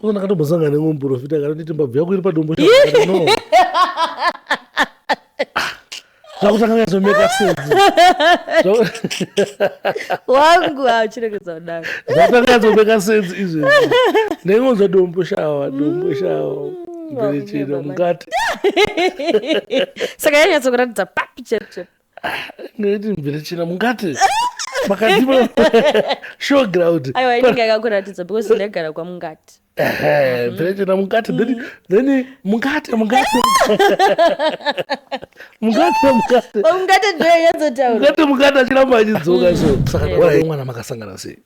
Uno ndakatombosangana nemumwe muprofita akatonditi mbabvu yako iri padombo no. Zvakutanga kunyatso-make sense. Wangu achiregedza kudaro. Zvakutanga kunyatso-make sense izvezvi. Ndaingonzwa dombo shawa, dombo shawa. Mberechena mukati. Saka yanyatsokuratidza papi chep chep. Ndaiti mberechena mukati. Makati showground. Aiwa inenge yakakuratidza because ndaigara kwamungati. Mberechena mukati then then mukati mukati. Mukati mukati. Mukati ndiyo yanyatsotaura. Mukati mukati achiramba achidzoka so. Saka yeah. Mwana makasangana sei?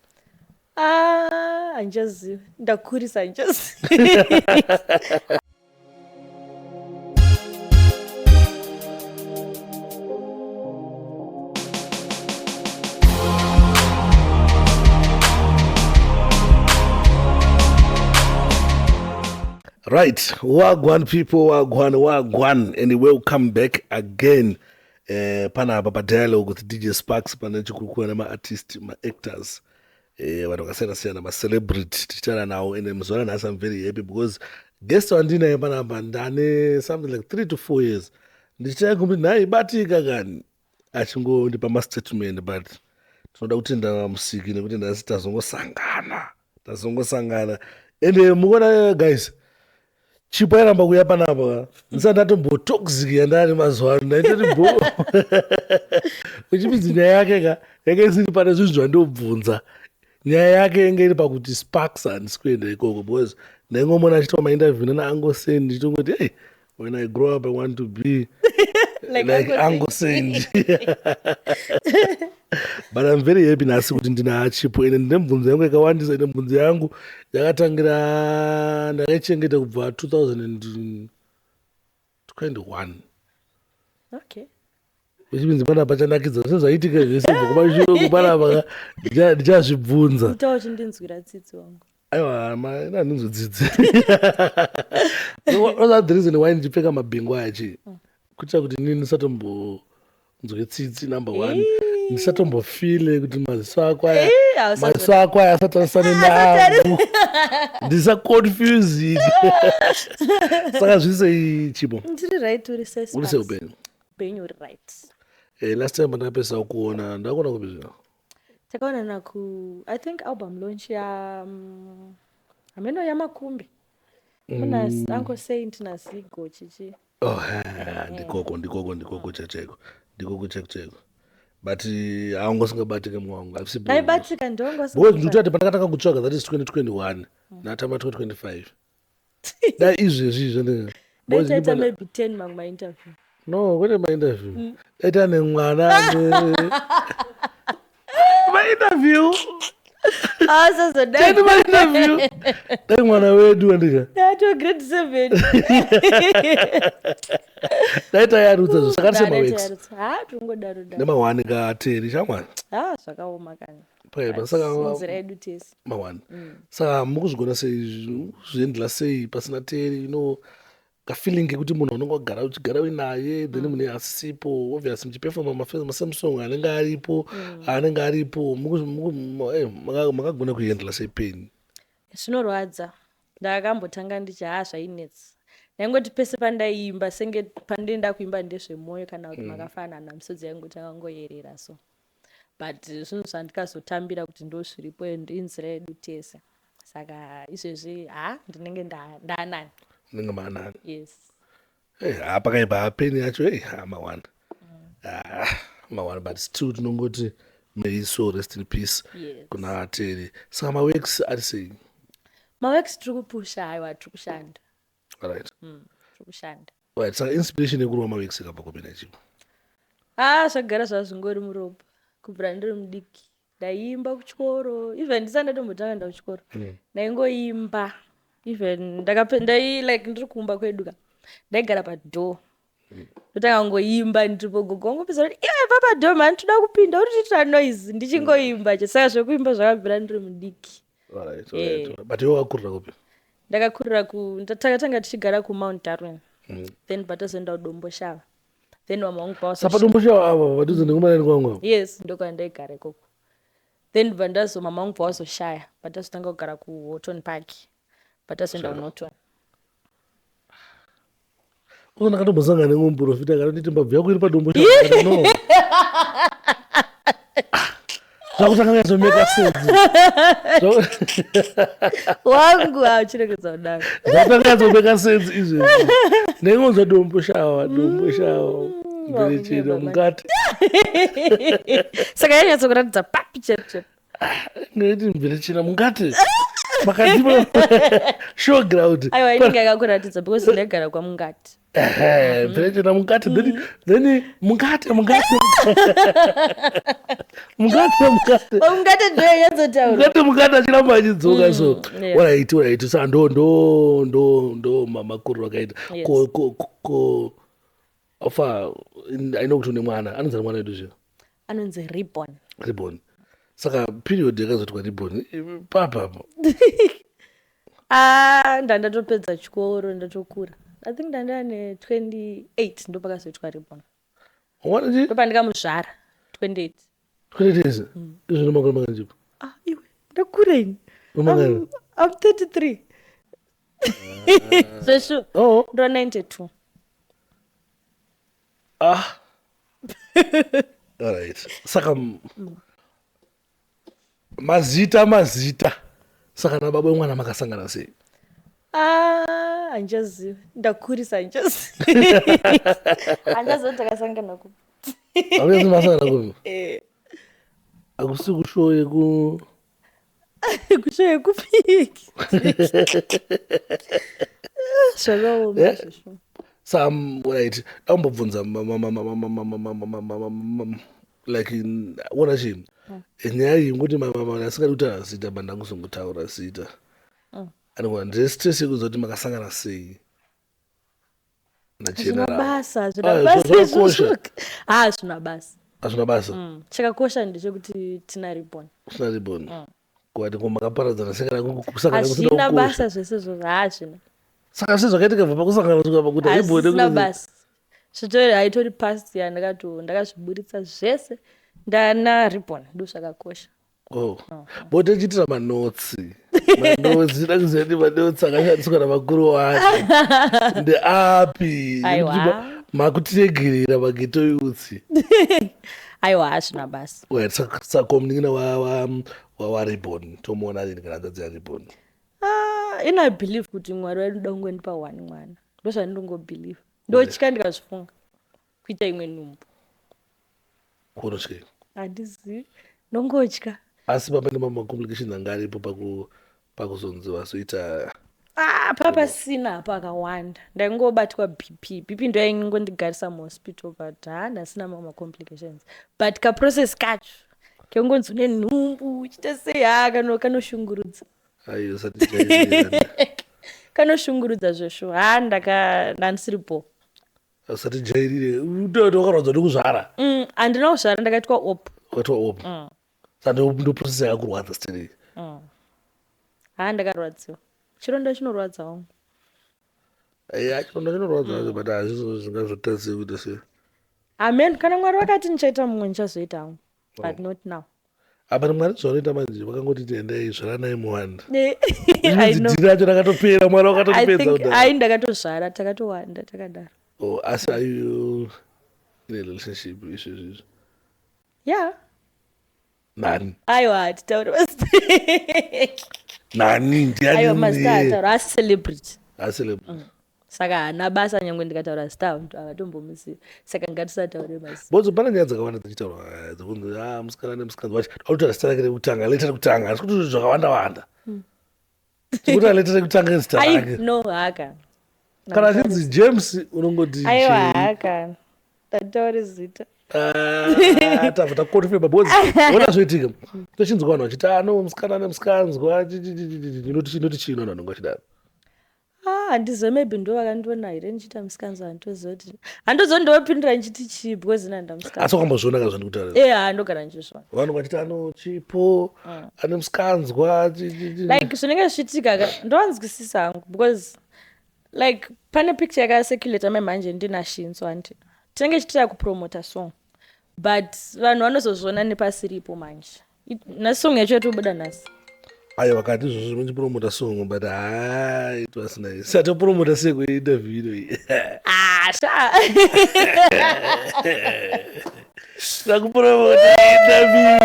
Ah, handichazivi. Ndakurisa handichazivi. Right, wagwan people, wagwan, wagwan, and welcome back again. Panapa pa dialogue with DJ Sparks pane chikurukura nema-artist, ma-actors, vanhu vakasiyana siyana, ma-celebrity tichitaura nawo. And muzuva ranhasi I'm very happy because guest wandinaye panapa ndane something like 3 to 4 years ndichitaya kumbi nhai batika kani achingondipa ma-statement, but tinoda kutenda musiki nekuti nhasi tazongosangana ende mukuona guys, Chipo airamba kuuya panapa ndisati ndatombotoxic yandari mazuva ano ndaitoti bo uchipinzi nyaya yake ka yanga isiri pane zvinhu zvandobvunza. Nyaya yake yanga iri pakuti Sparks handisi kuenda ikoko because ndaingomona achiitwa mainterview nana Uncle Saint ndichitongoti hey, when I grow up I want to be like Uncle Saint. But I'm very happy nhasi kuti ndina Chipo ende ndine mibvunzo yangu yakawandisa. Ende mibvunzo yangu yakatangira ndakaichengeta kubva 2021. Okay. Uchipinzi panapa pachanakidza zvese zvaitika zvese kubva kumashure kupanapa ndichazvibvunza. Itawo uchindinzwira tsitsi wangu. Aiwa, handinzwi tsitsi. That's the reason why ndichipfeka mabhingo aya chii kuitira kuti inini ndisatombonzwe tsitsi number one, ndisatombofile kuti maziso ako aya maziso ako aya asatarisane nangu, ndisaconfusing. Saka zvisei Chipo? Ndiri right, uri sei? Uri sei upenyu? Upenyu uri right. Last time pandakapesa kuona ndakuona kupi zvino? Takaonana ku I think album launch ya hameno yaMakumbi. Muna Uncle Saint naZigo chichi. Oh, ndikoko ndikoko ndikoko chaiko ndikoko chaiko chaiko, but haunga usingabatike mwangu. Ndaibatika ndongo. Because ndikutati pandakatanga kutsvaga, that is 2021, natamba 2025, dai izvezvi izvo Ndaitaita maybe 10 mamwe mainterview. No, kwete mainterview, daita nemwana mainterview. Asazodai. 10 mainterview, dai mwana wedu andika Ndato grade 7. Dai tayarutsa zvo. Saka semaweeks Ha, tingodaro daro. Nemahwani kateri shamwani. Ha, zvakaoma kani. Paipa saka Nzira yedu tese. Mahwani. Saka mukuzvigona sei, kuzviendela sei pasina Teri? Kafeeling kekuti munhu unenge wagara uchigara uinaye, then munhu asisipo, obviously muchiperforma masame song anenge aripo, anenge aripo, makagona kuiendela sei pain? Zvinorwadza. Ndakambotanga ndichi ha zvainetsa. Ndaingoti pese pandaiimba senge pandinoenda kuimba ndezvemwoyo kana kuti makafanana, misodzi yaingotanga kungoyerera so. But zvinhu zvandikazotambira kuti ndo zviripo and inzira yedu tese. Saka izvezvi ha ndinenge ndaanani. Munenge maanani. Yes. Hey, ha pakaipa pain yacho. Hey, ha mawanda. Ah, mawanda, but still tinongoti may his soul rest in peace. Yes. Kuna Teri. Saka maworks ari sei? Maworks tiri kupusha, aiwa, tiri kushanda. Alright. Tiri kushanda. Right, saka inspiration yekurova maworks ikabva kupinda Chipo? Ah, zvagara zvazvingori muropa kubvira ndiri mudiki. Ndaiimba kuchikoro, even ndisati ndatombotanga enda kuchikoro. Ndaingoimba. Even ndakape ndai like ndiri kumba kwedu ka. Ndaigara padoor. Ndotanga kungoimba ndiripo, gogo wangopedza kuti iwe pa padoor mani toda kupinda uri kuitira noise ndichingoimba. Saka zvekuimba zvakabvira ndiri mudiki. Alright, alright. But iwe wakurira kupi? Ndakakurira ku takatanga tichigara ku Mount Darwin. Then batazoenda kuDomboshava. Then mama wangu pawazo Sapa Domboshava ava padhuze nekumanani kwangu apa. Yes, ndokwandaigara ikoko. Then bva ndazo mama vangu pawazoshaya, pandazotanga kugara kuHorton Park. But azoenda kuNorton. Uno ndakatombosangana nemumwe muprofita akatonditi mbabvu yako iri padombo shava. No. Zvakutanga kunyatso-make sense. Wangu, achiregedza kudaro. Zvakutanga kunyatso-make sense izvezvi. Ndingonzwa dombo shawa, dombo shawa. Mberechena mukati. Saka yanyatsokuratidza papi chep chep? Ngeti mberechena mukati. Makati showground. Aiwa, inenge yakakuratidza because ndaigara kwamungati. Ehe, mberechena mukati, then mukati, mukati. Mukati, mukati. Mungati ndoyanyatsotaura. Mukati, mukati achiramba achidzoka so. Alright. Saka ndo makuriro akaita. Yes. Ko afa aino kuti une mwana anonzi mwana wedu zviya? Anonzi Ribbon. Ribbon. Saka period yakazoitwa Ribbon papapo? Ah, ndandatopedza chikoro, ndatokura. I think ndandane 28 ndopakazoitwa Ribbon. Wana chi? Ndopandikamuzvara 28. 28 years. Izvo nemakore makanjipo? Ah, iwe, ndakura ini. Umakare? I'm 33 zveshu. Oh. Ndo 92. Ah. Alright. Saka mazita. Saka nababa wemwana makasangana sei? Ah, handichazivi, ndakurisa, handichazivi, handichazivi takasangana kupi. Hamuchazi masangana kupi? Eh. Hakusi kushow yeku Kushow yekupi? Zvakaoma. Izvozvo. Some right, dambobvunza like ona chinhu, nyaya iyi ngokuti asingadi kutaura zita, but ndakuzongotaura zita. Anogona ndine stress yekuziva kuti makasangana sei. Hazvina Nageneral. basa, hazvina Ah, basa. Zvakakosha. Izvozvo hazvina basa. Hazvina basa. Chakakosha ndechekuti tina Ribbon. Usina Ribbon kuvati ko makaparadzana sei kana kusangana kusina Hazvina kukosha? basa zvese izvozvo, hazvina. Saka sei zvakaitika bva pakusangana kusvika pakuti Ribbon? Hazvisina basa, zvitori haitori past yandakato ndakazviburitsa zvese, ndana Ribbon, ndo zvakakosha. Oh. But tichiitira manotes. Manotes, tida kuziva kuti manotes akashandiswa navakuru wacho ndeapi. Aiwa. Makutiregerera maghetto youths. Aiwa, hazvina basa. Right, saka munin'ina waRibbon tomuona rini, kana hanzvadzi yaRibbon? Ah, ino I believe kuti Mwari vainoda kungondipa one mwana, ndo zvandinongobelieve. Ndotya ndikazvifunga kuita imwe nhumbu. Kunotyei? Handizivi, ndongotya. Asi papa nemamwe macomplications anga aripo pakuzonzi vazoita? Ah, papasina hapo akawanda, ndaingobatwa BP. BP ndo yaingondigarisa muhospital, but ha, ndasina mamwe macomplications, but kaprocess kacho kengonzi une nhumbu uchita sei, ha, kanoshungurudza. Aiyo, satijairira. Kanoshungurudza zvesvo, ha, ndaka ndandisiripo. Usatijairire, utoti wakarwadzwa nekuzvara? Handina kuzvara, ndakaitwa op. Wakaitwa op. Saka ndo process yakakurwadza still? Ha, ndakarwadziwa, chironda chinorwadza wangu. Ya, chironda chinorwadza zvacho, but hazvizo zvingazotadzise kuita sei. Amen, kana Mwari vakati ndichaita mumwe, ndichazoita hangu, but not now. Apa Mwari zvavanoita manje, vakangoti endai, zvaranai muwanda. I know. Dhiri racho rakatopera, Mwari I vakatopedza think kudhara. Ai, ndakatozvara, takatowanda takadaro. Oh, asi are you in a relationship izvezvi izvi? Yeah. Nani? Aiwa, hatitauri mazita. Nani? Ndiani? Aiwa, mazita ataura, asi celebrity. Acelebrity. Saka haana basa, nyangwe ndikataura zita havatombomuzivi, saka ngatisataure mazita. Bodzo, pane nyaya dzakawanda dzichitaurwa dzekunzi a musikana nemusikana wacho autotaura zita rake rekutanga, letter rekutanga, asi kuti zvakawanda wanda tikuti letter rekutanga zita Ai, rake. no, haka. Kana achinzi James, unongoti Aiwa. Jerry. Haka, tatauri zita. Ah, tabva takonfirma because ona zvoitika, tochinzwa vanhu vachiti ano musikana nemusikanzwa inoti chii, vanhu vanonge vachidaro. Ah, handizive, maybe ndo vakandiona here ndichiita musikanzwa, handitoziva kuti handizoziva ndovapindura ndichiti chii because ina ndamusikanzwa. Asi wakambozviona ka zvandikutaura? E, ha, ndogara ndichizviona. Vanhu vachiti ano chipo ane musikanzwa Like zvinenge zvichiitika ka, ndovanzwisisa hangu because like pane picture yakacirculata memhanje ndina Shinso, handi tinenge tichitira kupromota song, but vanhu vanozozviona nepasiripo manje. Nhasi song yacho yatobuda nhasi. Aiwa, kati izvozvo muchipromota song, but ha, it was nice. Satopromota sei kuinterview inoyi? Ah, sha. Takupromota interview.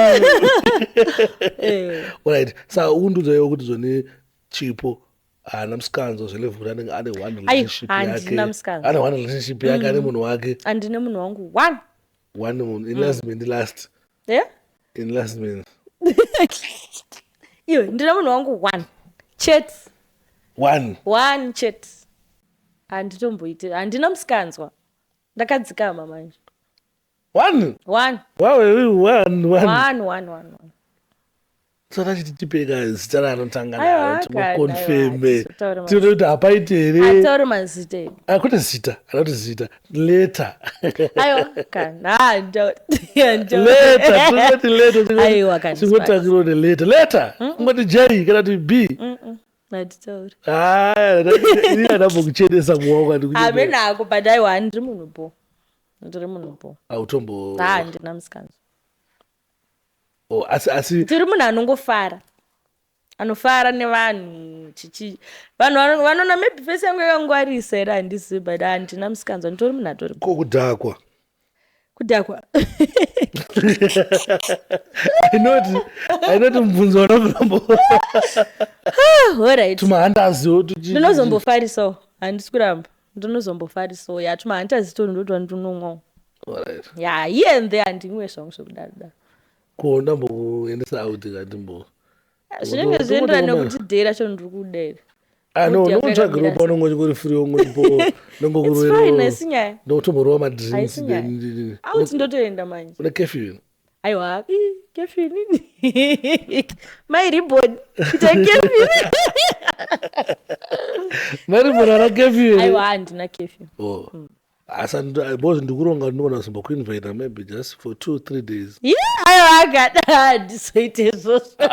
Alright, saka undiudzaiwo kuti zvone Chipo haana musikanzwa zvelevel kuti anenge ane one relationship yake? Handina musikanzwa. Ane one relationship yake, ane munhu wake? Andine munhu wangu one. One munhu in last minute, last in last minute. Iwe, ndine munhu wangu one chete. One. One chete. Handitomboiti, handina musikanzwa, ndakadzikama manje. One. One. Wow, one, one. One, one, one, one. Saka chiti tipeka zita raanotanga Aiwa, naro, timoconfirme. Aiwa, tizotaura. Tione kuti hapaiti here. Atauri mazita edu. Ah, kwete zita, ana kuti zita, letter. Aiwa kana Letter, tingoti letter. Aiwa, kana Tingotangira kuti letter, letter, kungoti J kana kuti B. Hatitauri. Haya, ini andambokuchenesa mumaoko. Andikuchenesa. Hamenako, but aiwa, ndiri munhu bo, ndiri munhu bo. Autombo. Ha, handina musikanzwa. Oh, asi Ndiri munhu anongofara, anofara nevanhu chichi. Vanhu vanoona maybe face yangu yakangwarisa here, handizivi, but handina musikanzwa, nditori munhu atori Ko kudhakwa? Kudhakwa? Ainoti mubvunzo wanorambo. Alright. Tumahandaziwo. Ndinozombofarisawo, handisi kuramba, ndinozombofarisawo, ya, tumahandazi to ndotwa ndinomwawo. Alright. Ya, here and there, handimwe zvangu zvekudaro daro. Ko ndambokuendesa out katimbo? Zvinenge zvienderana nekuti day racho ndiri kuda here. Ah, no. Kuti Nongotsvagiro yakamira. paunongo uri free, ongoripo. It's fine, haisi nyaya. Ndokutomborova madrinks. Haisi nyaya. Then Out ndotoenda manje. Une curfew? Aiwa, curfew inini mai ribon kuita curfew? Maribona ana curfew? Aiwa, handina curfew. Oh, asi because ndikuronga, ndinoona zombokuinvita maybe just for 2-3 days. Ye, aiwa akada, handizoite izvozvo,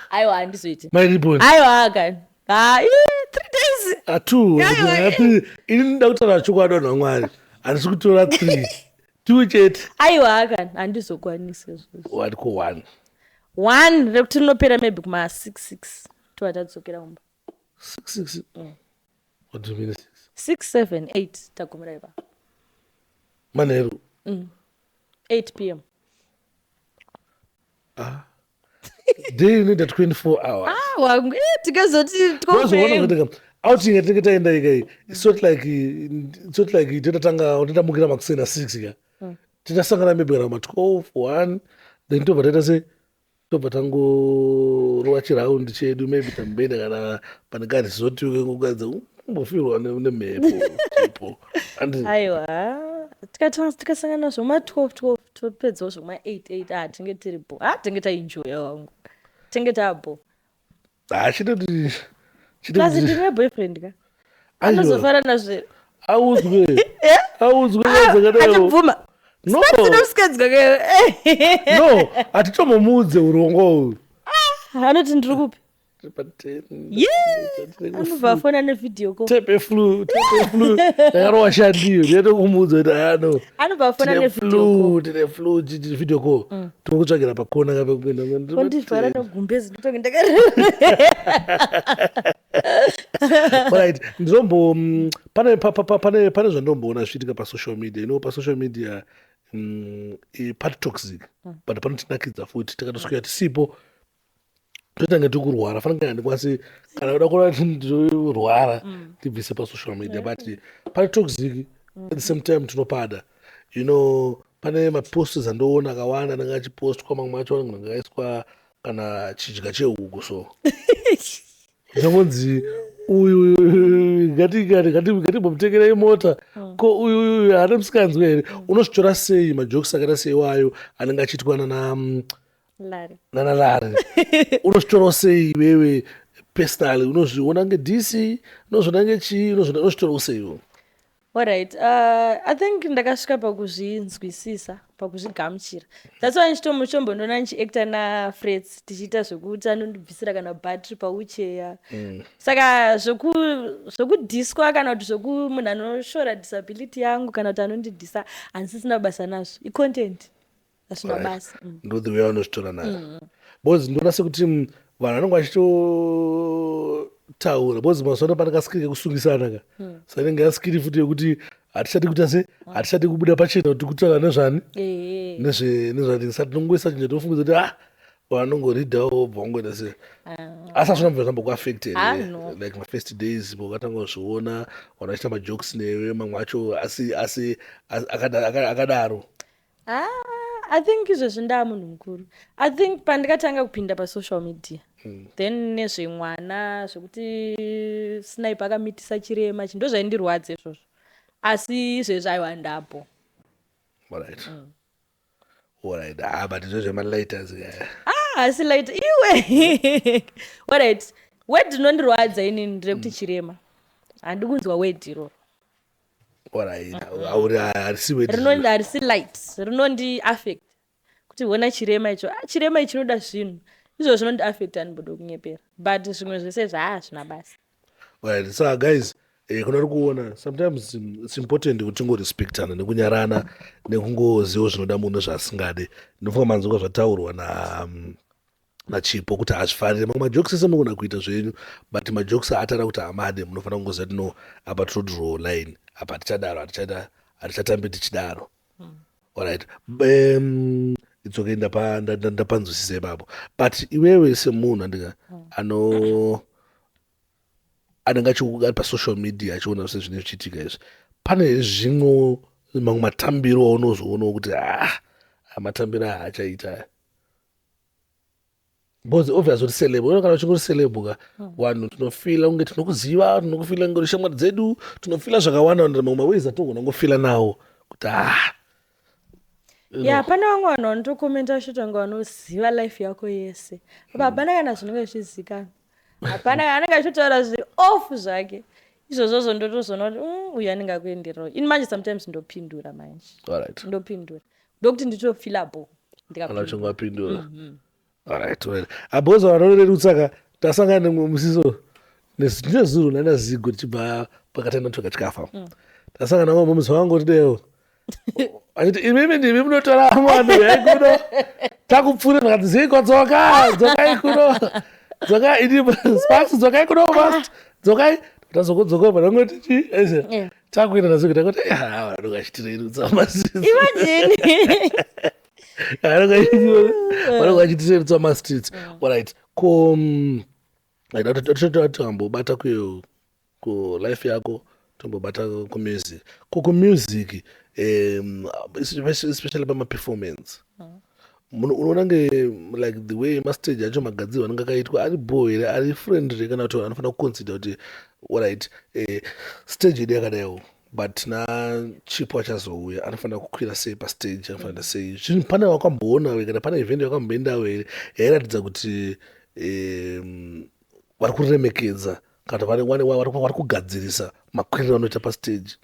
aiwa, handizoite. Maribon. Aiwa akada, ha, 3 days? Ah, two. Aiwa. Three. Ini ndoda kutaura chokwadi, vanhu vaMwari, handisi kutora three, two chete. Aiwa akana, handizokwanisi izvozvo. Wati ko one? One rekuti rinopera maybe kuma 6 6, tova tadzokera kumba. 6 6? What do you mean six? 6, 7, 8, tagumira ipapo. Manheru? 8 p.m. Day inoita 24 hours. Ah, wangu, tikazoti Wazoona 12 a.m. kuti outing yatinenge taenda ikai, it's not like totatanga totamukira makuseni a6 ka, tichasangana maybe kana ma12, 1, then tobva taita se tobva tangorova chiraundi chedu, maybe tamboenda kana pane karesort kengogadza kumbofirwa nemhepo tipo. Aiwa, tikasangana zvoma 12 12, topedzawo zvoma 8 8. Ah, tinge tiripo. Ah, tinge taenjoya wangu, tinge tabo. Chitoti. Plus ndine boyfriend ka, anozofara nazvo here? Audzwe, audzwe. Achibvuma? No. Musikadzi kake. No, hatitombomuudze urongwa uyu. Anoti ndiri kupi? Pa10. Anobva afona nevideo call. Tepe flu, tepe flu, ndakarova shandiyo, ndinoita kumuudza kuti ano Anobva afona tine nevideo flu, tine flu, video call, tinokutsvagira pakona kapekuenda. call, ondivhara negumbezi, ndotonge ndaka Right, ndinombo pane pane zvandomboona zvichiitika pasocial media. Pasocial media pari toxic, but panotinakidza futi. Tikatoswera tisipo, totange tikurwara, fanike handikwanisi kana kuda kuona kuti ndinorwara, tibvise pasocial media. But pari toxic, at the same time tinopada. Pane maposts andoona akawanda anenge achipostwa, mamwe acho anenge akaiswa kana chidya chehuku, so ndinongonzi uyu ngatimbomutengerei mota, ko uyu uyu haana musikanzwa here? Unozvitora sei majokes akaita seiwayo anenge achiitwa nana Lari? Nana Lari? Unozvitorawo sei iwewe personally? Unozviona ngedc, unozviona ngechii, unozvitorawo sei iwe? Alright, I think ndakasvika pakuzvinzwisisa, pakuzvigamuchira. That's why ndichitombondona ndichiacta nafreds, tichiita zvekuti anondibvisira kana bhatiri paucheya. Saka zvokudhiswa kana kuti zvoku munhu anoshora disability yangu kana kuti anondidhisa, handisisina basa nazvo, icontent, hazvina basa. Ndo the way aunozvitora nayo, because ndinoona sekuti Vanhu vanenge vachitotaura because mazuva ano pane kaskiri kekusungisana ka. Saka inenge yaskiri futi yekuti hatichadi kuita se, hatichadi kubuda pachena kuti kutaura nezvani, nezvani. Saka tinongoisa chinhu chatofungidza kuti ah, vanongoridhawo vobva vangoita se. Asi hazvina kubva zvambokuaffect here? Ah, no. Like mafirst days pakatanga kuzviona vanhu vachiita majokes newe, mamwe acho asi akadaro. Ah, I think izvezvi ndaa munhu mukuru. I think pandikatanga kupinda pasocial media, then nezvemwana zvekuti Snipe akamitisa chirema, chi ndo zvaindirwadza izvozvo. Asi izvezvi aiwa, ndapo. Alright. Ah, but izvo zvemalighters ka. Ah, asi light iwe. Alright, word rinondirwadza inini nderekuti chirema. Handi kunzwa word iroro. Alright, auri harisi word. Rinondi harisi light, rinondi affect kuti hona chirema icho. Ah, chirema ichi chinoda zvinhu izvo zvinondi affect, handimbodo kunyepera, but zvimwe zvese zvaa zvina basa. Alright, so guys, kuna ri kuona, sometimes it's important kuti tingorespectana nekunyarana nekungoziva zvinoda munhu nezvaasingade. Ndinofunga manzwa zvataurwa na naChipo kuti hazvifariri mamwe majokes ese munogona kuita zvenyu, but majokes aatara kuti hamade, munofanira kungoziva kuti no, apa tinodraw line apa, hatichadaro, hatichada, hatichatambi tichidaro. Alright, it's okay, ndapanzwisisa ipapo. But iwewe semunhu andika ano anenge ari pasocial media achiona zvese zvinenge zvichiitika izvi, pane zvimwe mamwe matambiro aunozoonawo kuti ah, matambiro aya haachaita aya? Because obvious kuti celeb, unoona kana uchingori celeb ka, vanhu tinofila kunge tinokuziva, tinokufila kunge uri shamwari dzedu, tinofila zvakawanda wanda, mamwe maways atinogona kungofila nawo kuti ah. Ya, pane vamwe vanhu vanotokomenta vachiita kunge vanoziva life yako yese. Apa hapana kana zvinenge zvichizikanwa, hapana anenge achitotaura zviri off zvake. Izvozvozvo ndotozoona kuti uyu anenge akuendererawo. Ini manje sometimes ndopindura manje. Ndopindura ndokuti nditofila bo. Kana uchinge wapindura. Alright. Abhoza vanorerutsa ka, tasangana nemumwe musiso nezuro nana Zigo tichibva pakatenda toka chikafa. Tasangana nemumwe musi wangu tidewo. Achiti imimi ndimi munotora vanhu uyai kuno. Takupfuura ndakati Zigo dzoka, dzokai kuno. Dzokai ini Sparks, dzokai kuno fast. Dzokai. Tazokodzoka panongoti chi? Ese. Takuenda naZigo takoti ah, vanonga vachitirerutsa masiso. Imagine. Vanonga vachitirerutsa mastreets. Alright. Ko tombobata ku life yako, tombobata kumusic. Ko kumusic, especially pamaperformance, unoona nge like the way mastage acho magadzirwa anenge akaitwa ari bho here, ari friendly, kana kuti anofanira kuconsider kuti alright, stage yedu yakadaiwo, but tina Chipo achazouya, anofanira kukwira sei pastage, anofanira sei zvinhu? Pane wakamboona kana pane event yakamboendawo here yairatidza kuti vari kuremekedza kana vari kugadzirisa makwiriro anoita pastage?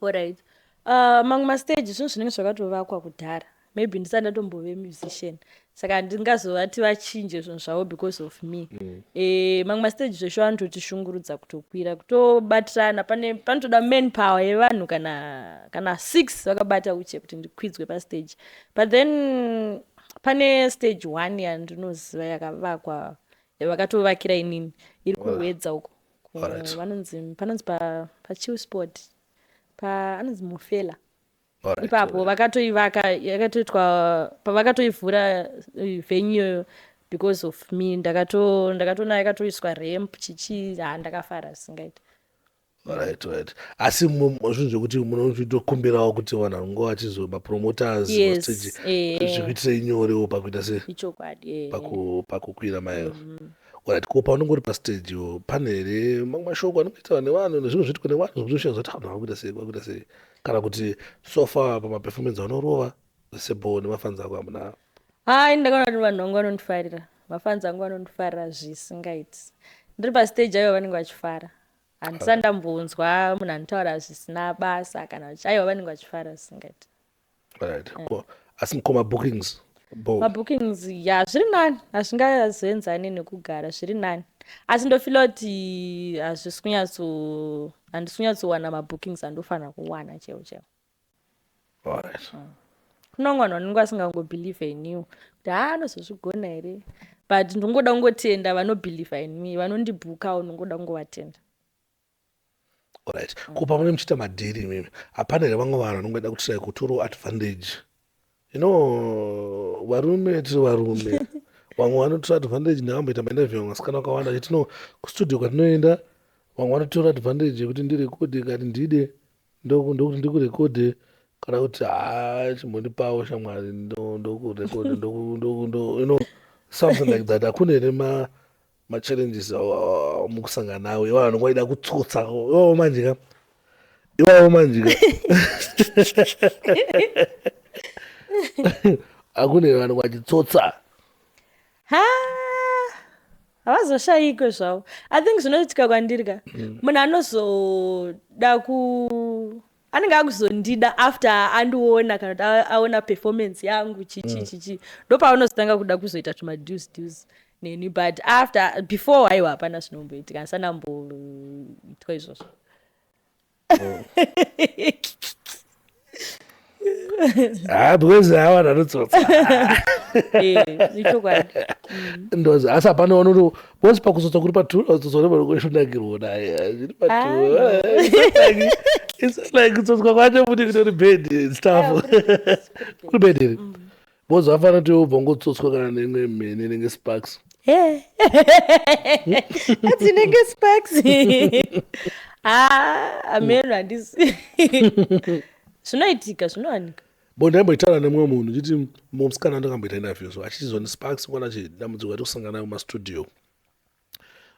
Alright, mamwe mastage zvinhu zvinenge zvakatovakwa kudhara, maybe ndisati ndatombove musician, saka handingazovati vachinje zvinhu zvavo because of me. Mamwe mastage zvesho anototishungurudza kutokwira, kutobatirana, pane panotoda man power yevanhu kana six vakabata uche kuti ndikwidzwe pastage. But then pane stage one yandinoziva yakavakwa, yavakatovakira inini, iri kuWedza uko. Vanonzi panonzi pachill spot pa anonzi Mufela. Ipapo vakatoivaka, yakatoitwa pavakatoivhura venue iyoyo because of me. Ndakatoona yakatoiswa ramp chichi. Ha, ndakafara zvisingaiti. Right, asi zvinhu zvekuti munotokumbirawo kuti vanhu vanonge vachizo mapromoters mastage zvikuitirei nyorewo pakuita se Ichokwadi. Pakukwira mayo. Alright, ko paunenge uri pastage yo, pane here mamwe mashoko anongoitawa nevanhu nezvimwe zviitwa nevanhu zvekuti ushaza kuti vanhu vakuita sei, vakuita sei, kana kuti so far pamaperformance anorova sebo nemafans ako hamuna? Hai, ndakaona kuti vanhu vangu vanondifarira, mafans angu vanondifarira zvisingaiti. Ndiri pastage aiwa, vanenge vachifara. Handisati ndambonzwa munhu anotaura zvisina basa kana aiwa, vanenge vachifara zvisingaiti. Alright, ko asi ko mabookings bo? Mabookings ya, zviri nani, hazvingazoenzani nekugara, zviri nani, asi ndofila kuti hazvisi kunyatso, handisi kunyatsowana mabookings andofanira kuwana chaiwo chaiwo. Kuna vamwe vanhu vanenge vasingangobelieve in you kuti haa, anozozvigona here? But ndingoda kungotenda vanobelieve in me, vanondibhukawo, ndingoda kungovatenda. Alright, ko pamunenge muchiita madhiri imimi, hapana here vamwe vanhu vanongoida kutry kutorawo advantage? You know, varume tiri varume, vamwe vanotora advantage. Ndakamboita mainterview vamwe vasikana vakawanda achiti no, kustudio kwatinoenda vamwe vanotora advantage yekuti ndirekodhe, kati ndide ndokuti ndikurekodhe, kana kuti haa, chimbondipawo shamwari, ndokurekodhe, you know, something like that. Hakuna here machallenges mukusangana nawo ivo vanonge vaida kutsotsa iwavo manje ka, iwavo manje ka? Hakuna here vanonge vachitsotsa? Ha, havazoshayikwe zvavo. I think zvinoitika kwandiri ka, munhu anozoda ku anenge akuzondida after andiona kana kuti aona performance yangu, chichi chichi, ndopaanozotanga kuda kuzoita tumadeals deals neni. But after, before, aiwa, hapana zvinomboitika, handisana mboitwa izvozvo. Ha, because ha, vanhu vanotsotsa. Eh, ichokwadi. Ndozi asi hapana vanoto, because pakutsotsa kuri patura, kutsotsa nevanongoshonakirwa naye zviri patura. It's like kutsotswa kwacho futi kutori bad stuff, kuri bad here? Because vafanira kuti ubva ungotsotswa kana neimwe mhene inenge Sparks. Adzinenge Sparks, ha, ameno, handisi, zvinoitika, zvinowanika. Bo ndaimboitaura nemumwe munhu chiti musikana ndakamboita interview so achizoni Sparks mwana chi dambudziko rati kusangana naye mumastudio,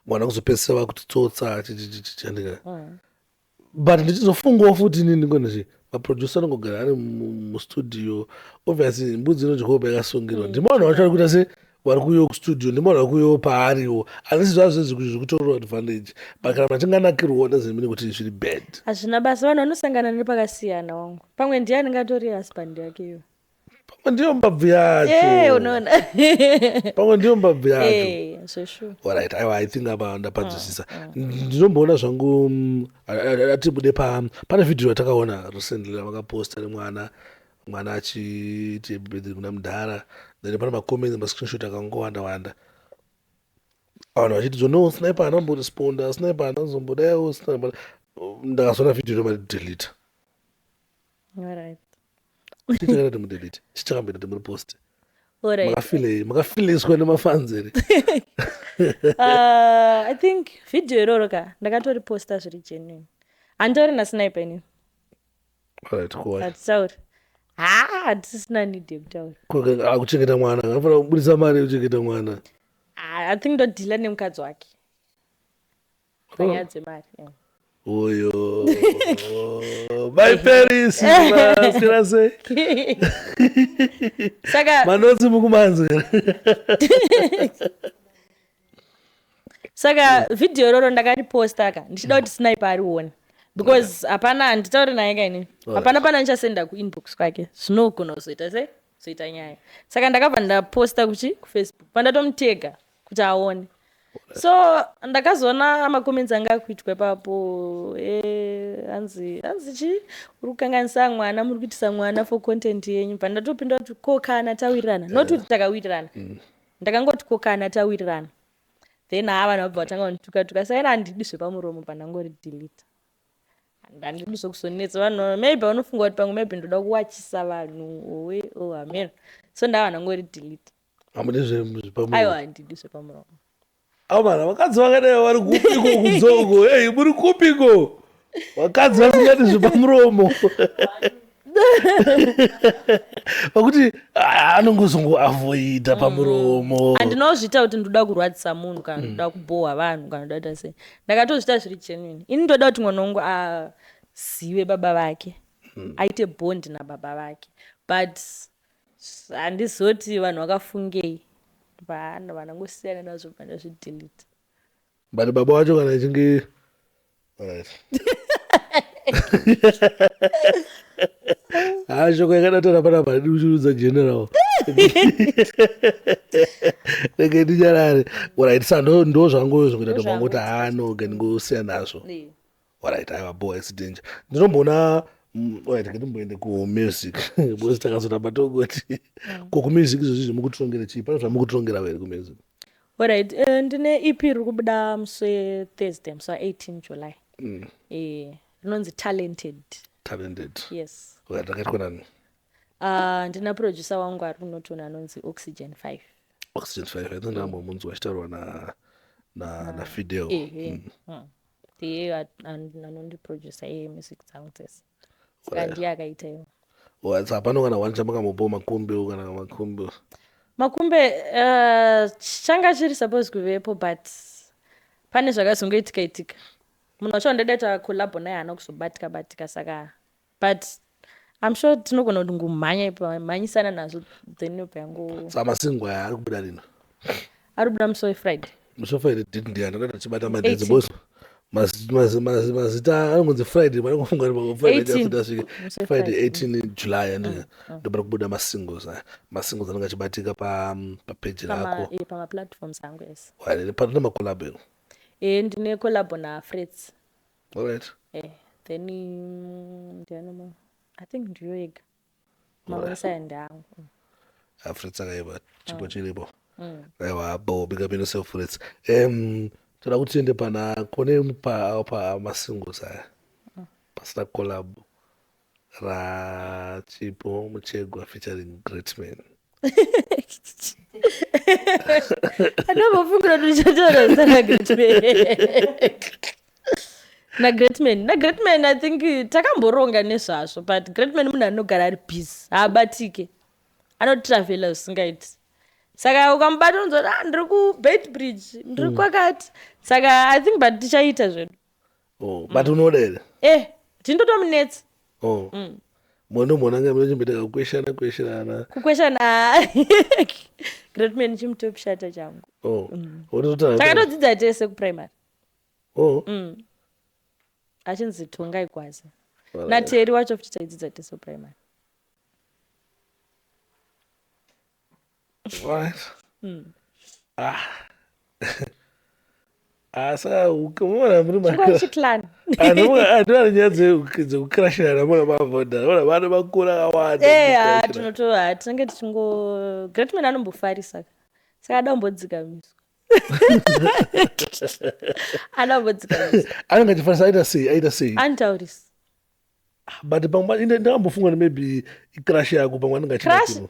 mwana kuzopedzisira vakutitsotsa chichichichiandika. But ndichizofungawo futi inini ngonichi maproducer anongogara ari mustudio, obviously mbudzi inodyawo paikasungirwa. Ndimo vanhu vacho vari kuita se vari kuuyawo kustudio, ndimo vanhu vari kuuyawo paariwo, handisi zvazvo zvekutorerwa advantage, but kana machinganakirwawo doesn't mean kuti zviri bad. Hazvina basa, vanhu vanosangana nepakasiyana wangu. Pamwe ndiye anenge atori husband yake iyo. Pamwe ndiyo mbabvu yacho. Unoona. Pamwe ndiyo mbabvu yacho. Zvesure. Alright, aiwa, I think apa ndapanzwisisa. Ndinomboona zvangu atibude pa pane vhidhiyo yatakaona recently ravakaposta nemwana, mwana achiti happy birthday kuna mudhara, then pane macomments, mascreenshot akangowanda wanda, vanhu vachiti zo no, Sniper haana kumboresponda, Sniper haana kuzombodaiwo, Sniper. Ndakazoona vhidhiyo ndomaridelete. Chichakada kuti mudelete, chichakamboita kuti muriposte. Makafilei, makafiliswa nemafans here? I think vhidhiyo iroro ka, ndakatoriposta zviri genuine, handitori naSniper inini. Alright, kuwai? Hatitauri, ha, hatisisina need yekutaura. Akuchengeta mwana, anofanira kubudisa mari yekuchengeta mwana. Ah, I think ndodeala nemukadzi wake panyaya dzemari, yeah. Oyo mai Paris, maswera sei? Saka manotsi mukumanzi here? Saka vhidhiyo iroro ndakariposta ka ndichida kuti Sniper arione, because hapana, handitauri naye kaini, hapana pana ndichasenda kuinbox kwake, zvinogona kuzoita sei, zoita nyaya. Saka ndakabva ndaposta kuchi kuFacebook, pandatomutega kuti aone. So ndakazoona macomments anga akuitwa ipapo, hanzi chi uri kukanganisa mwana, muri kuitisa mwana for content yenyu. Bva ndatopinda kuti ko kana tawirirana, not kuti takawirirana, ndakangoti ko kana tawirirana. Then haa, vanhu vabva vatanga kundituka tuka. Saka ina handidi zvepamuromo, pandangori delete, handidi zvekuzonetsa vanhu. Maybe vanofunga kuti pamwe maybe ndoda kuwachisa vanhu owe o hameno, so ndava ndangori delete. Hamudi zvepamuromo? Aiwa, handidi zvepamuromo. Amana, vakadzi vakadai vari kupiko kunzoko? Ei, muri kupiko, vakadzi vasingadi zvepamuromo? Pakuti anongozongoavoida pamuromo. Handinozviita kuti ndoda kurwadzisa munhu kana ndoda kubhohwa vanhu kana ndoda kuita sei. Ndakatozviita zviri genuine. Ini ndoda kuti mwana wangu azive baba vake, aite bond nababa vake, but handizoti vanhu vakafungei, vanhu vanangosiyana nazvo, pandazvidelete. But baba wacho kana ichinge, alright, ha, shoko yakadataura panapa handidi kuchiudza general, rege ndinyarare. Alright, sa ndo zvangu zvokuita tomangoti ha, no, ngandingosiya nazvo. Alright, aiwa, boy, it's danger. Ndinomboona, alright, ngatimboende kumusic because takazoramba tongoti ko kumusic izvozvi zvemukutirongera chii? Pane zvamukutirongera here kumusic? Alright, ndine EP riri kubuda musi weThursday, musi wa18 July. Rinonzi Talented. Talented. Yes. Alright, rakaitwa nani? Ndina producer wangu ari kuNorton anonzi Oxygen 5. Oxygen 5, I think ndambomunzwa achitaurwa na Fidel. Ehe. Ndiye anondiproducer iye music dzangu dzese. Saka ndiye akaita iwo. Alright, saka pano kana one chamakambopawo makombe kana makombe? Makumbe changa chiri suppose kuvepo, but pane zvakazongoitika itika. Munhu wacho wandadaita collabo naye haana kuzobatika batika, saka but I'm sure tinogona kuti ngumhanya ipa mhanyisana nazvo, then yobva yango. Saka masingle aya ari kubuda rino? Ari kubuda musi weFriday. Musi weFriday date ndiyani? Ndakati ndichibata madates 18. Boss. Mazita anongonzi Friday, vanongofunga kuti Friday. 18. Asati asvike. Musi Friday. weFriday. 18 July, and ndobara kubuda masingles aya. Masingles anenge achibatika papeji rako? Pamaplatforms angu, yes. Pane macollab ero? Ndine collabo naFreds. Alright. Then ndiani? I think ndiyo yega. Mamwe ese ndeangu. Freds akaiva, chipo chiripo. Aiwa, bo big up yourself, Freds. Toda kuti tiende pana kone pa masingles aya pasina collab raChipo Muchegwa featuring Greatman. Andombofungira kuti uchataura zita naGreatman. Na Greatman, I think takamboronga nezvazvo, but Greatman munhu anogara ari busy, haabatike, anotravhela zvisingaiti. Saka ukamubata unonzwa kuti, "Ah, ndiri kuBeitbridge, ndiri kwakati." Saka I think, but tichaita zvedu. Oh, but unoda here? Tindotomunetsa. Oh, mondomona nga munochimboita kakukweshana kwesherana. Kukweshana, Greatman chimutopshata changu. Oh, unototara. Takatodzidza tese kuprimary. Oh. Achinzi Tongai Gwazi. NaTeri wacho futi taidzidza tese kuprimary. Right. Ah. Ah, saka ukaona muri Chingori chiclan. Andivane nyaya dzekukrashana mona mavhodha mona vana makura akawanda. Eh, tinoto tinenge tichingo, Greatman anombofarisa, saka ada kumbodzikamiswa, ada kumbodzikamiswa. Anenge achifarisa aita sei, aita sei? Anotaurisa. But pamwe ndakambofunga kuti maybe icrush yako, pamwe anenge Crush? achida.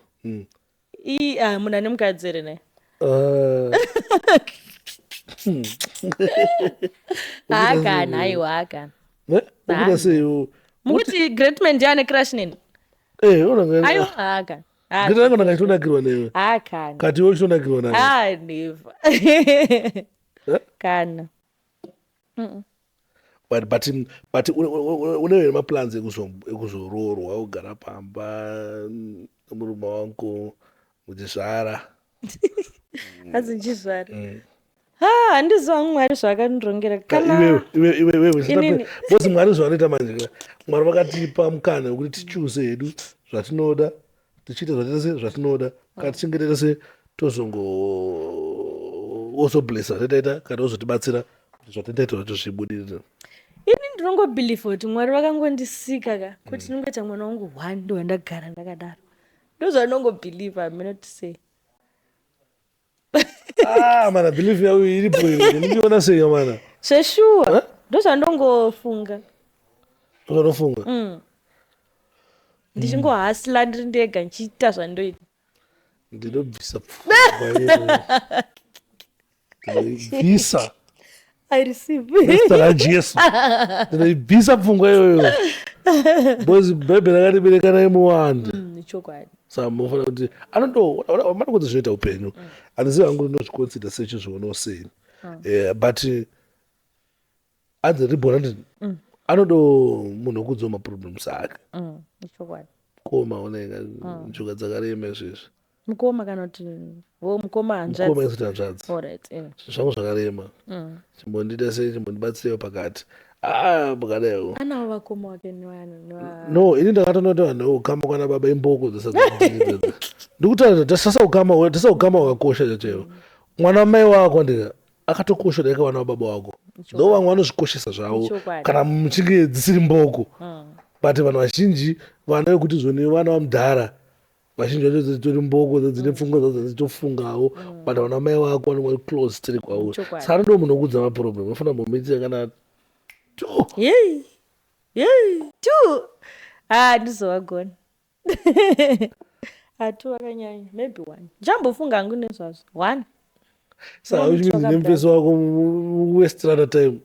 Ah, munhu ane mukadzi here naye? Haakana, aiwa, haakana. Ukuita sei? Mukuti Greatman ndiye ane crush neni? Eh, unenge Aiwa, haakana. Greatman anenge achitonakirwa newe. Haakana. Kati iwe uchitonakirwa naye. Ah, never. Eh? Kana. But une maplans ekuzoroorwa, kugara pamba nemurume wako muchizvara? Hanzi ndichizvara? Ha, handiziva hangu Mwari zvaakandirongera kana. Iwewe. Inini- Boss, Mwari zvavanoita manje ka, Mwari vakatipa mukana wekuti tichoose hedu zvatinoda, tichiita zvatiita se zvatinoda. Kana tichinge taita se tozongo ozoblessa zvatitaita kana ozotibatsira kuti zvatitaita zvacho zvibudirire. Ini ndinongobhilivha kuti Mwari vakangondisika ka kuti ndinongoita mwana wangu one, ndo wandagara ndakadaro, ndozvandinongobhilivha, hameno kuti sei. Ah mana, belief yako iripo iyo, ndinoona sei mana. Zveshuwa. Eh? Ndozvandongofunga. Zvanofunga. Ndichingohasila ndiri ndega, ndichiita zvandoita. Ndinobvisa pfungwa iyoyo, ndinoibvisa. I receive. Nezita raJesu, ndinoibvisa pfungwa iyoyo because Bhaibheri rakati berekanai muwande. Ichokwadi. Saka munofanira kuti anoto manokodza zvinoita upenyu. Handizivi hangu ndinozviconsider sechizvionawo sei. But anzi ribon anditi anodo munhu wekudzowa maproblems ake. Ichokwadi. Mukoma oneka njuga dzakarema izvezvi. Mukoma kana kuti vo mukoma? Mukoma. Hanzvadzi? Isati hanzvadzi. Alright, eh. Zvinhu zvangu zvakarema, chimbondiita sei, chimbondibatsirewo pakati, aa pakadaiwo. Anawo vakoma wake No, ini ndakatonoti vanhu ukama kwana baba imboko. Ndikutaura tasasa ukama, tasa ukama hwakakosha chachaiwo. Mwana wamai wako ndika akatokosha daika vana vababa wako, though vamwe vanozvikoshesa zvavo. Ichokwadi. Kana muchinge dzisiri mboko, but vanhu vazhinji vana vekuti zvoni vana vamudhara. Vazhinji vacho dzitori mboko, dzine pfungwa dzadzo dzichitofungawo, but vana mai vako vanenge vari close tiri kwauri. Chokwadi. Saka ndo munhu wokudza maproblem, unofanira kumbomuitira kana two. Yei yei, two, ha, ndizovagona. Ha, two akanyanya, maybe one. Ndichambofunga hangu nezvazvo, one. Saka One uchinzi toka. Nemufesi wako westrana time.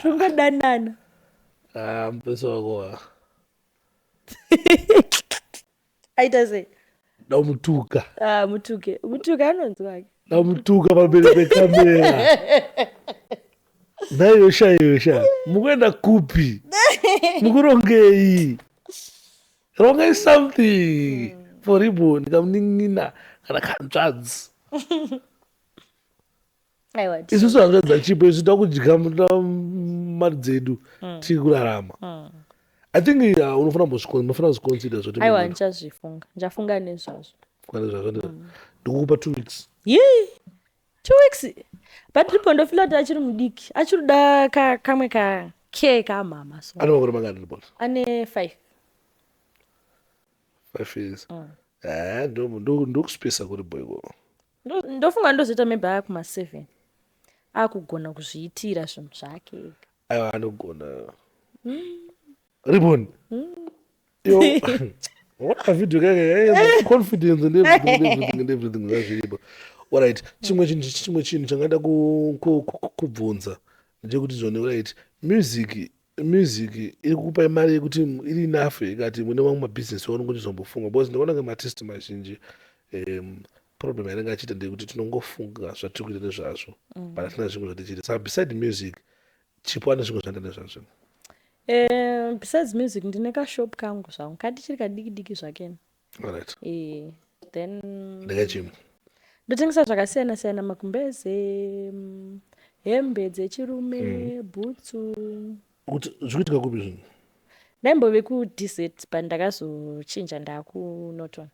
Tingodanana. Ah, mufesi wako wa Aita sei? Damutuka. Ah, mutuke, mutuke, anonzwa ake. Damutuka pamberi pekamera. Naiyosha yosha, mukuenda kupi? Mukurongei? Rongai something for Ribbon, kamunin'ina kana kanzvadzi. Aiwa. Isusu hanzvadzi dzachipo, isu takudya mari dzedu, tiri kurarama. I think unofanira unofanira kuzviconsider zvoti. Aiwa, ndichazvifunga, ndichafunga nezvazvo. Zvazvo ndikukupa 2 weeks. Yei, 2 weeks? But Ripo ndofila kuti achiri mudiki, achiri kuda kamwe ka care kamama, so. Ane makore mangani Ribbon? Ane 5. 5 years. Eh, ndokuspesa kuri boy ko. Ndofunga ndozoita maybe akuma7, akugona kuzviitira zvinhu zvake ega. Aiwa, anogona Ribbon. Yo, what a video kake, confidence and everything and everything and everything zvazviripo. Alright, chimwe chinhu changada kubvunza ndechekuti zvone, right, music iri kukupai mari yekuti iri enough, ikati mune mamwe mabhizinesi aunongozombofunga? Because ndinoona kunge maartist mazhinji, problem yanenge achiita ndeyekuti tinongofunga zvatiri kuita nezvazvo, but hatina zvimwe zvatichiita. Saka beside music, Chipo ane zvimwe zvaenda nezvazvo? Besides music, ndine kashop kangu zvangu, katichiri kadiki diki zvakeni. Then Ndekachimwe? Ndotengesa zvakasiyana siyana, makumbeze, hembe dzechirume, bhutsu. Kuti zvikuitika kupi zvinhu? Ndaimbove kuDZ, but ndakazochinja ndaakuNorton.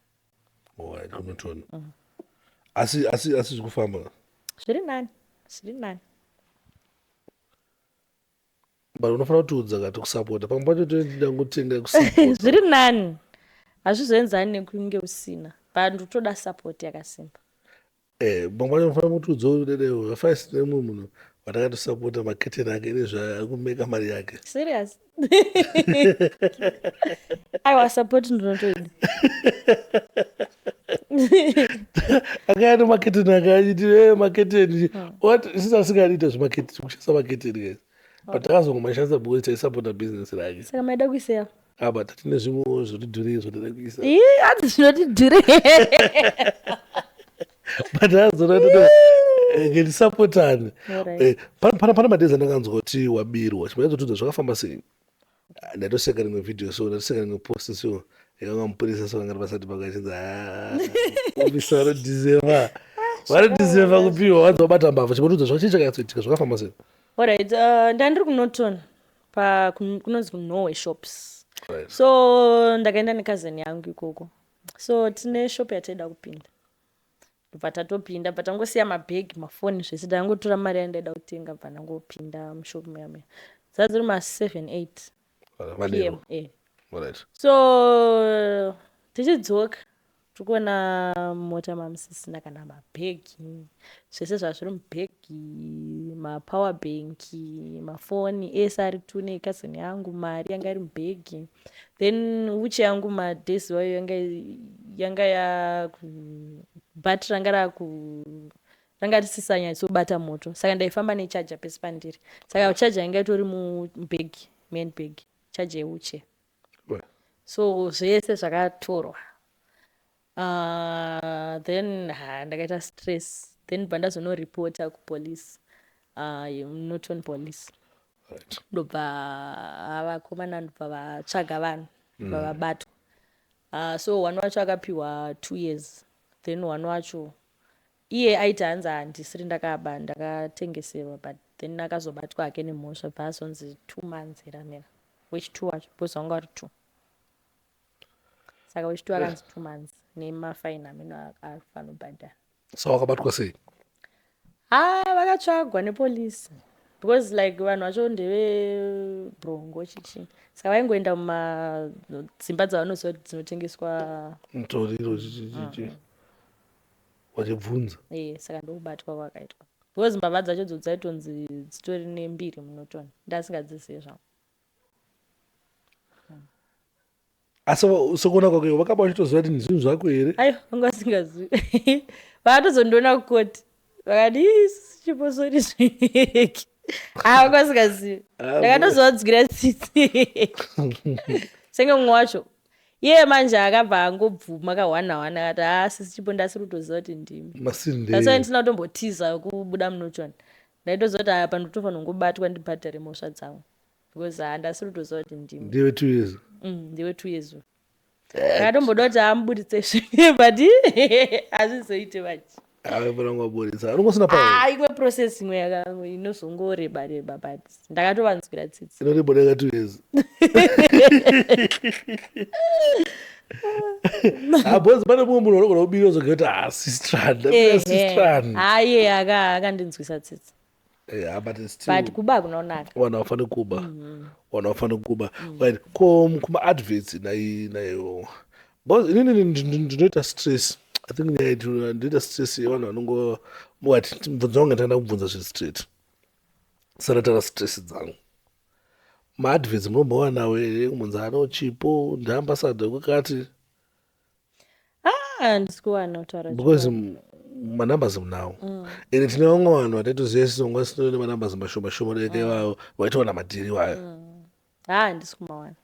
Alright, kuNorton. Asi zvikufamba? Zviri nani, zviri nani. But unofanira kutiudza kati kusapota pamwe pacho toenda ngotenga kusapota. Zviri nani, hazvizoenzani nekunge usina, but nditoda support yakasimba. Eh, pamwe pacho unofanira kutiudza kuti dede zvafai nemumwe munhu watakatosapota maketeni ake nezvaakumeka mari yake. Serious? Aiwa, support ndinotoida. Akaya nemaketeni ake achiti, e maketeni what, isisi asingadiita zvemaketeni, kushandisa maketeni, guys, but takazongomashandisa because taisapota business rake. Saka maida kuiseya? Apa tatine zvimwewo zvotidhurei zvotoda kuisa. Ii, hanzi zvinotidhure. But azona ngetisapotane. Pane madays andakanzwa kuti wabirwa. Chimanyatsotiudza zvakafamba sei? Ah, ndatoseka rimwe video, so ndatoseka rimwe post, so yakanga mupurisa, so vanga vasati pakachinzi ofisa vanodeserva, vanodeserva kupiwa, vanzi vabata mbavha. Chimbotiudza zvachii chakanyatsoitika, zvakafamba sei? Alright, ndandiri kuNorton, pa kunonzi kuNorway Shops. So ndakaenda nekazini yangu ikoko, so tine shop yataida kupinda, ndobva tatopinda, bva tangosiya mabhegi, mafoni, zvese. Ndangotora mari yandaida kutenga, bva ndangopinda mushop muya muya. Dzaa dziri ma7 8 Manheru? pm, eh. So tichidzoka, tikuona mota mamusisina kana mabhegi, zvese zvazviri mubhegi, mapower bank, mafoni ese ari two nekazini yangu, mari yanga iri mubhegi, then wheelchair yangu madays wayo yanga yaku bhatiri ranga raku ranga risisanyatsobata moto, saka ndaifamba necharger pese pandiri. Saka charger yanga itori mubhegi, main bag, charger yewheelchair. So zvese zvakatorwa. Then ha, ndakaita stress, then bva ndazonoripota kupolice, Norton Police. Ndobva vakomana ndobva vatsvaga vanhu, ndobva vabatwa. So one wacho akapiwa 2 years, then one wacho iye aiti hanzi handisiri ndakaba, ndakatengeserwa, but then akazobatwa hake nemhosva, bva azonzi 2 months eramera wechi2 wacho, because vanga vari two. Saka wechi2 akanzi 2 months nemafaini amene afanobhadhara. Saka wakabatwa sei? Ha, vakatsvagwa nepolisi. Because like vanhu vacho ndevebrongo chichi, saka vaingoenda mumadzimba dzavanoziva kuti dzinotengeswa mutoriro, chichichichi, vachibvunza. E, saka ndokubatwa kwakaitwa, because mbavha dzacho dzo dzaitonzi dzitori nembiri muNorton, ndasingadzizivi zvangu. Asi sekuona kwako iwe, vakaba vachitoziva kuti zvinhu zvako here? Aiwa, vanga vasingazivi. Vakatozondiona kukoti vakati, "Ii, Chipo, sorry zveki." Ah, vanga vasingazivi. Ah, Ndakatozovadzwira tsitsi, senge mumwe wacho iye manje akabva angobvuma kahwana hwana, akati, "Ha, sisi Chipo, ndasiri kutoziva kuti ndimi." Masinde. That's why ndisina kutombotiza kubuda muNorton. Ndaitoziva kuti aya panotofanira kungobatwa, ndibhadhare mhosva dzangu, because handasiri kutoziva kuti ndimi. Ndiwe 2 years? Ndiwe 2 years. Ndakatomboda kuti amuburitse zve, but hazvizoite manje. Aifanira waburitsa unongosina pa Ah, imwe process imwe inozongoreba reba, but ndakatovanzwira tsitsi. Inoribodeka 2 years. Ah, because pane mumwe munhu unogona kubira uzogea kuti, "Ah, sistran, sistran." Haye, akandinzwisa tsitsi. Yeah, but it's still But kuba kunonaka. Vanhu havafani kuba, vanhu havafani kuba. Right, ko kumaadverts naiwo, because inini ndinoita stress. I think nyaya yetu, ndinoita stress yevanhu vanongo wati mubvunzo wangu ndanda kubvunza zviri straight, sanatara stress dzangu. Maadverts munombowanawo here kumunzi ano Chipo ndiambassador kwakati? Ah, handisi kuwana, kutaura Because chokwadi. Manumbers munawo, ende tine vamwe vanhu vataitoziva isisonga sino nemanumbers mashoma shoma deke ivavo vaitowana madhiri wayo. Ha, handisi kumawana.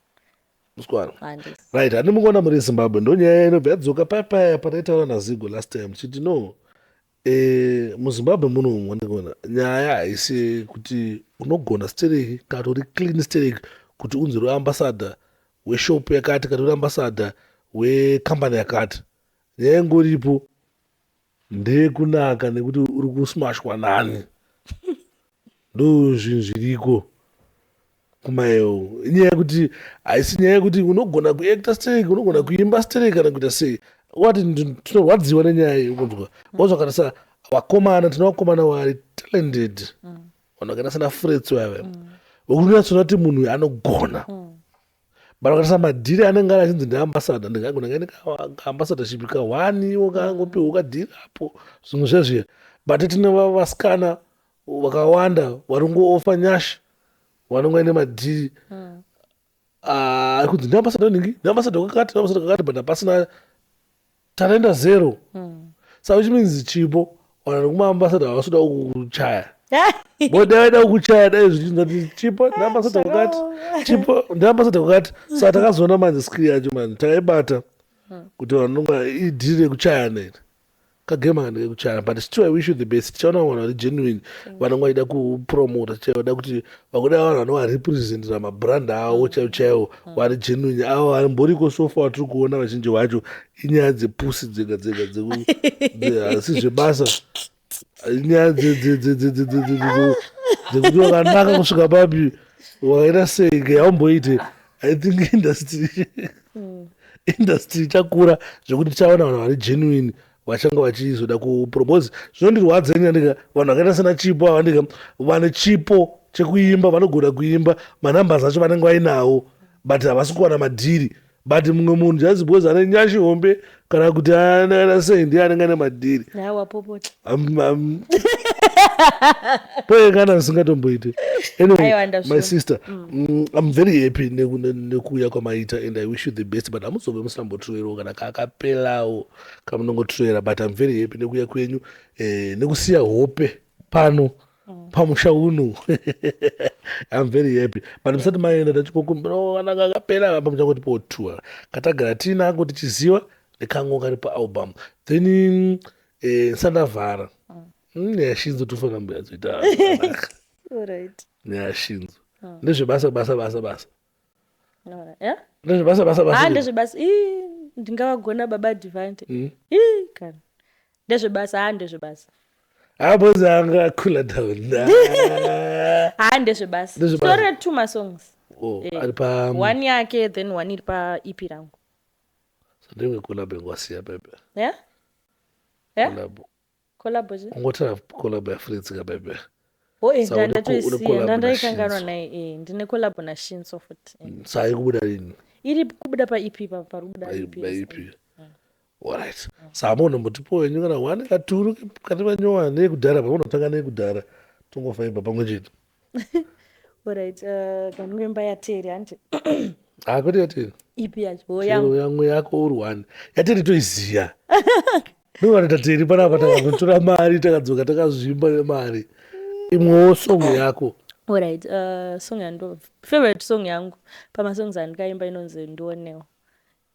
Musikuwana? Handisi. Right, handi mukuona muri Zimbabwe, ndonyaya inobva yadzoka papaya pataitaura naZigo last time, chiti no, muZimbabwe muno ndikuona nyaya haisi kuti unogona stereki kana kuti uri clean stereki kuti unzi uri ambassador weshop yakati kana uri ambassador wekambani yakati. Nyaya ingoripo ndeyekunaka nekuti uri kusmashwa nani, ndo zvinhu zviriko kumaeo. Inyaya yekuti haisi nyaya yekuti unogona kuacta stereki, unogona kuimba stereki kana kuita sei. Wati tinorwadziwa nenyaya iyi, ukunzwa wazvakati sa vakomana, tine vakomana vari talented, vanhu vakaita sana Frets vava, vokuti unyatsona kuti munhu uyu anogona, but vakaita madhiri anenge ari achinzi ndiambassador, ndingagona ngaine kaambassadorship kahwaniwo kaangopiwa kadhiri apo, zvimwe zvezviya. But tine vasikana vakawanda vari kungoofa nyasha, vanonge vaine madhiri ari kunzi ndiambassador nhingi, ndiambassador kakati, ndiambassador kakati, but hapasina talenda, zero. Saka which means, Chipo, vanhu vekumaambassador havasi kuda kuchaya bodai vaida kuchaya dai zvichinzi kuti Chipo ndiambassador kakati, Chipo ndiambassador kakati. Saka takazoona manje skill yacho manje takaibata kuti vanhu vanonga idhiri rekuchayana iri, kagame aka ndekekuchayana. But still I wish you the best. Tichaona vanhu vari genuine vanonga vachida kupromota, vada kuti vakuda vanhu vanovarepresentera mabrand avo chaivo chaivo, vari genuine. Avo varimboriko so far tiri kuona vazhinji vacho inyaya dzepusi dzega dzega, hasi zvebasa, inyaya dzekuti wakanaka kusvika papi, wakaita sei, haumboite. I think industry ichakura zvekuti tichaona vanhu vari genuine vachange vachizoda kupropose. Zvinondirwadza ini, andika vanhu vakaita sena Chipo ava, andika vane chipo chekuimba, vanogona kuimba, manumbers acho vanenge vainawo, but havasi kuwana madhiri. But mumwe munhu just because ane nyashi hombe kana kuti anaita sei, ndiye anenge ane madhiri. Nawapopota. Poye kana zvisingatomboite. Anyway, Aiwa, my ndazviona. sister, I'm very happy nekuuya kwamaita and I wish you the best, but hamuzove musinambotroerawo kana kakapelawo kamunongotroera, but I'm very happy nekuuya kwenyu, nekusiya hope pano pamusha uno. I'm very happy, but musati maenda, tachikokumbira kana kakapela apa muchangotipawo tour katagara tiinako tichiziva nekango kari paalbum. Then sandavhara, nyashinzo tofanira mboyadzoita. Alright. Nyashinzo ndezvebasa, basa, basa, basa. Alright. Yeah? Ndezvebasa, basa, basa. Ah, ndezvebasa. Ii, ndingavagona baba Divante. Ii, kana ndezvebasa. Ha, ndezvebasa. Abozi anga cooler down. Ha, ndezvebasa. Ndezvebasa. Tore two masongs. Oh, Eh, ari pa one yake, then one iri paEP rangu. Ndimwe collab ingwasiya pepe. Yeah, Collab. Collabo je? Ungotara collab yaFreds ka pepe. Oh, eh, Saka une ndandatoisiya collab ndandaikanganwa naShinzo. naye eh, ndine collabo naShinso futi eh. Saka iri kubuda rini? Iri kubuda paEP, pari kubuda EP. PaEP, alright. Saka munombotipowo henyu kana one katuru kati manyowa neyekudhara, pamunotanga neyekudhara, tongofaibva pamwe chete. Alright, kangoimba yaTeri, hanti? Ah, kwete yaTeri. EP yacho ho Chero yangu? Yamwe yako uri one. YaTeri toiziya. Ndovanoita Teri panapa, takazotora mari, takadzoka takazvimba nemari. Imwewo song yako. Alright, song yando favorite song yangu pamasongs andikaimba inonzi "Ndionewo".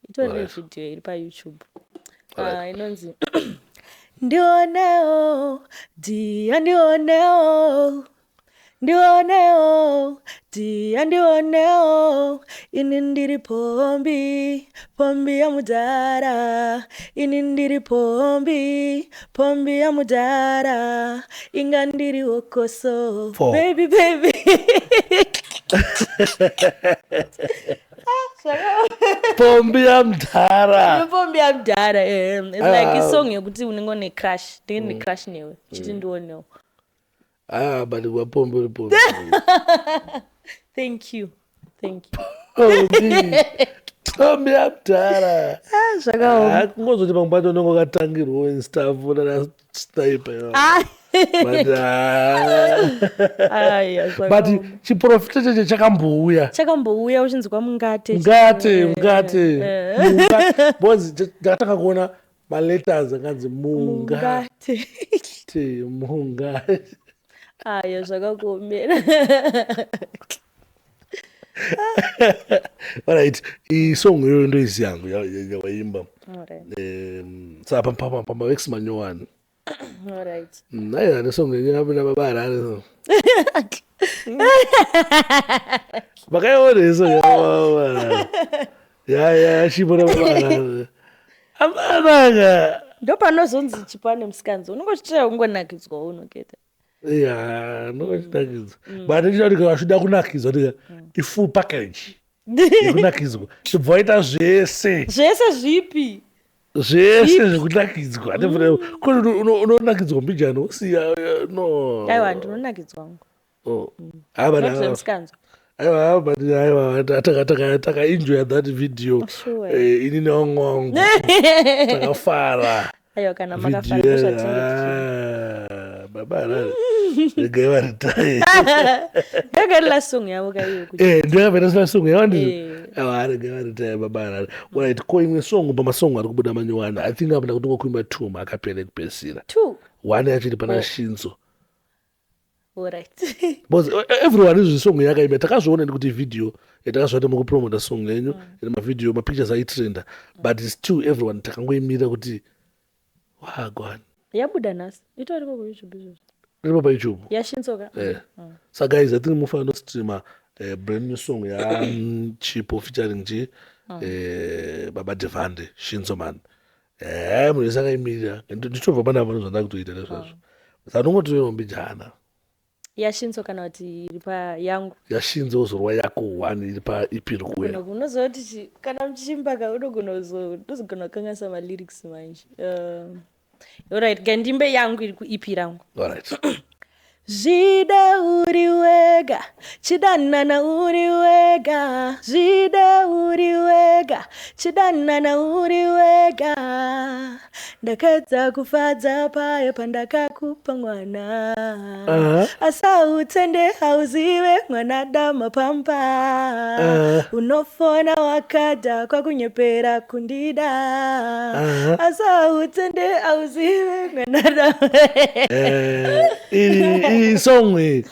Itori nevideo iri paYouTube. Inonzi "Ndionewo Dia, ndionewo, ndionewo Dia, ndionewo. Ini ndiri pombi, pombi yamudhara. Ini ndiri pombi, pombi yamudhara. Inga ndiri wokoso." Four. Baby, baby. Pombi yamudhara. Pombi yamudhara, eh. It's like Ah. isong yekuti unenge une crush, ndinge ndine crush newe, chiti ndionewo. Ah, but wapombi uri pombi. Thank you, thank you. Pombi, pombi yamudhara. Ah, zvakaoma. Ah, kungozoti pamwe pacho unenge wakatangirwawo and stuff nana sniper. Ah. But ah. Aya, But zvakaoma. chiprofita cheche chakambouya. Chakambouya uchinzi kwamungate. Mungate, mungate, Munga- because ndakatanga kuona maletters akanzi mungate. Mungate. Mungate. Aya, zvakakuomera. Alright, isong iyoyo ndoiziya yangu yawaimba. Alright. Saka pamawex manyowani. Alright. Aiwa, nesong yenyu yapinda babarare so makaiona isong yababarare yachipona babarare amanaka. Ndopanozonzi chipo ane musikanzi, unenge uchitira kungonakidzwawo, unoketa. Ya, ndokachinakidzwa, but ndichida kuti vachida kunakidzwa tika ifull package yekunakidzwa, chibva waita zvese. Zvese zvipi? Zvese zvekunakidzwa. Kune unonakidzwa mbijana usiya no. Aiwa, ndinonakidzwa wangu. Oh. Ah, but, Not ah, zvemusikanzwa. Aiwa, but aiwa, takaenjoya that video. Sure. Eh, ini newangu wangu takafara. Aiwa, kana Video. makafara ndozvatinenge tichida. Ah, baba Harare regai varitai. Yanga last song yavo kaiyo kuti Eh, ndiyakabva song yawandizvo. Eh. Aiwa, regai varitai baba Harare. Alright, ko imwe song pamasong ari kubuda manyowani? I think apa ndakutongokuimba two maakapera ekupedzisira. Two? One yacho iri pana Shinzo. Alright. Because everyone izvi song yakaimba, takazviona nekuti video yatakazviona mukupromota song yenyu ine mavideo, mapictures aitrenda, but still everyone takangoimira kuti wagwan. Yabuda nhasi, itoriko kuYouTube izvozvo. Iripo paYouTube. YaShinsoka. Eh. So guys, I think mufanira nostreama brand new song yaChipo featuring chi Baba Devande, Shinzo man. Eh, munhu wese akaimirira. Ndichobva panapa nezvandava kutoita nezvazvo, saka ndongotorewo mbijana. YaShinso kana kuti iri payangu? YaShinzo, uzorwa yako one iri paEP iri kuuya. Unoziva kuti kana muchiimbaka unogona unozogona kukanganisa malyrics manje. Alright, ngandimbe yangu iri kuEP rangu. Alright. Zvide uri wega, chidanana uri wega. Zvide uri wega, chidanana uri wega. Ndakaedza kufadza paye pandakakupa mwana, asi hautende, hauzive mwana dama pamba. Unofona wakadha kwakunyepera kundida, asi hautende, hauzive mwana dama. Eh, iyi song iyi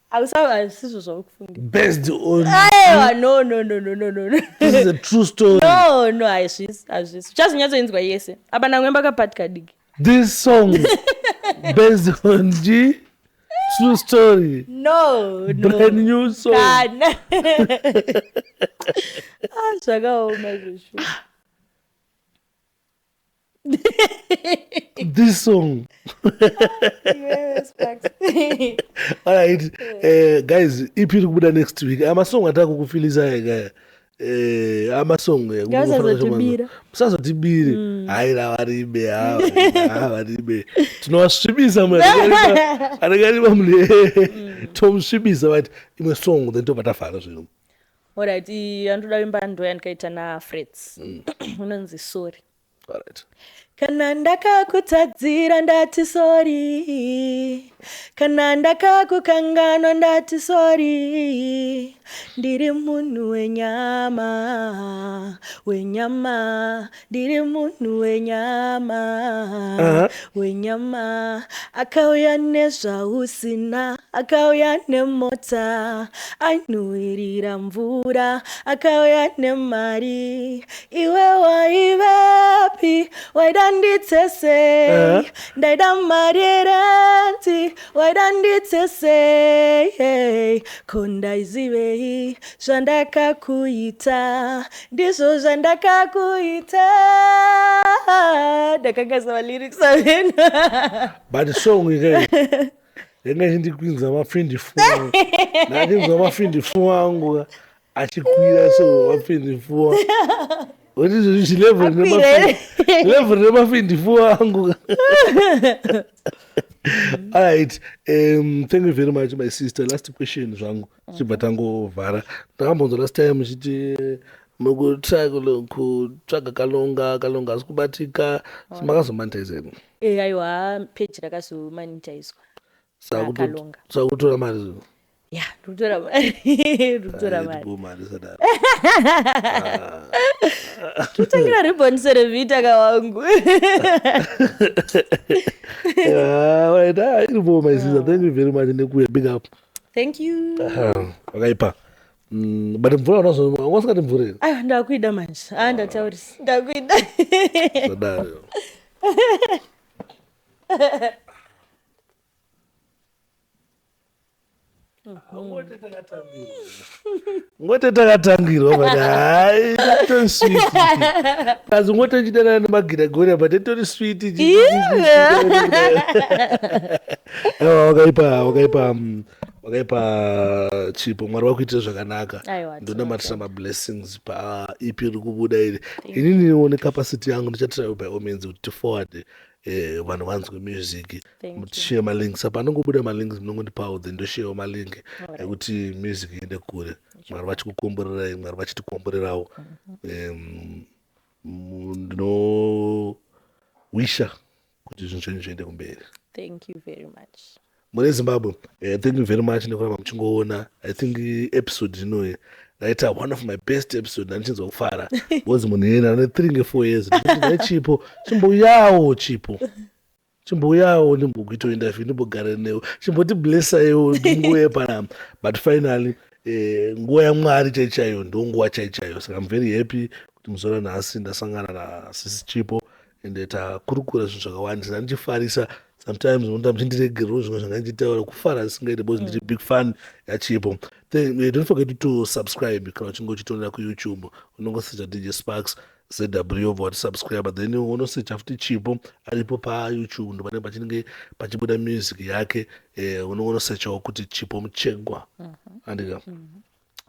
Hausizvo zvauri based on Aiwa, no, no, no, no, no, no, no. This is a true story. No, hazvisi, hazvisi. Uchazonyatsoinzwa yese apa, namwemba kapati kadiki. This song based on g true story. No, no. Brand new song. Kana. Ah, zvakaoma izvozvo. This song. Yes, facts. Alright, guys, EP iri kubuda next week. Amasong ataka kukufilisa ega. Eh, amasong eh, Ngavasazotibira. musazotibire hayi ravaribe havaribe tinovasvibisa munhu anenge ariba munhu tomusvibisa but imwe song then tobva tavhara zvinhu. Alright, yandoda kuimba ndo yandikaita naFreds, unonzi Sorry. Alright. Kana ndakakutadzira ndati sorry, kana ndakakukanganwa ndati sorry. Ndiri munhu wenyama, wenyama, ndiri munhu wenyama, wenyama. Akauya nezvausina, akauya nemota ainhuhwirira mvura, akauya nemari. Iwe waivepi? Waida nditsesei? Ndaida mari yerenti, waida nditsesei? Ko ndaizivei zvandakakuita? Ndizvo zvandakakuita. Ndakangasa malyrics ameno. But song ike yanga ichindikwinza mafindi 4, ndachinzwa mafindi 4 angu achikwira, so mafindi 4 level. Akwira. Level remafindi 4 angu. Alright, thank you very much, my sister. Last question zvangu, tichibva tangovhara. Ndakambonzwa last time muchiti mukutry kutsvaga Kalonga, Kalonga asi kubatika. Makazomonetize here? Aiwa, page rakazomonetizwa. Kalonga. Sakutora mari zvinhu? Ya, ndikutora mari, ndikutora mari. Tipo mari sadaro. Kutangira Ribbon Cerevita kawangu. Alright, ah, iripo, my sister. Thank you very much nekuuya. Big up. Thank you. Wakaipa. But mvura unazo, wasingati mvura here? Aiwa, ndakuida manje. A, ndataurisa, ndakuida. Sadaro. Ngote takatangirwa, but hai, itori sweet kazi. Ngote chidanana nemagiragori, but itori sweet. Aiwa, wakaipa, wakaipa, wakaipa Chipo. Mwari wakuitira zvakanaka. Aiwa, Ndonamatira mablessings paEP iri kubuda iri. Inini necapacity yangu ndichatry by all means kuti tiforward, vanhu vanzwe music. Thank you. Tishare malinks apa, anongobuda malinks munongondipawo, then ndosharewo malink ekuti music iende kure. Mwari vachikukomborerai, Mwari vachitikomborerawo. Ndinowisha kuti zvinhu zvenyu zviende kumberi. Thank you very much. Mune Zimbabwe, thank you very much nekuramba muchingoona. I think episode inoyi raita one of my best episode. Ndandichinzwa kufara because munhu iyena ane 3 nge4 years ndai Chipo, chimbouyawo Chipo, chimbouyawo ndimbokuitawo interview, ndimbogara newe, chimbotiblessaiwo, ndinguve panapa. But finally, nguva yaMwari chai chaiyo ndo nguva chai chaiyo. Saka I'm very happy kuti muzuva ranhasi ndasangana nasisi Chipo ende takurukura zvinhu zvakawandisa. Ndichifarisa sometimes unoita muchindiregererawo zvimwe zvanga ndichitaura, kufara zvisingaite because ndiri big fan yaChipo. Then, don't forget to subscribe kana uchinge uchitonera kuYouTube. Unongosearcha DJ Sparks ZW, obva wati subscribe, then unosearcha futi Chipo, aripo paYouTube, ndo panenge pachinenge pachibuda music yake. Unongonosearchawo kuti Chipo Muchegwa, andika,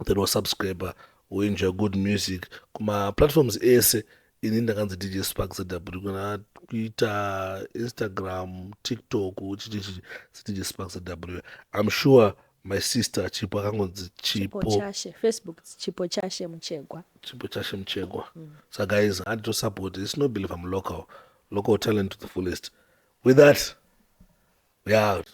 then wasubscribe, uenjoy good music kumaplatforms ese. Ini ndakanzi DJ Sparks ZW kuna Twitter, Instagram, TikTok, chichichi, DJ Sparks ZW. I'm sure my sister Chipo akangonzi Chipo Chipo Chashe, Facebook, Chipo Chashe Muchegwa. Chipo Chashe Muchegwa. So guys, I to support. It's no believe I'm local, local talent to the fullest. With that, we out.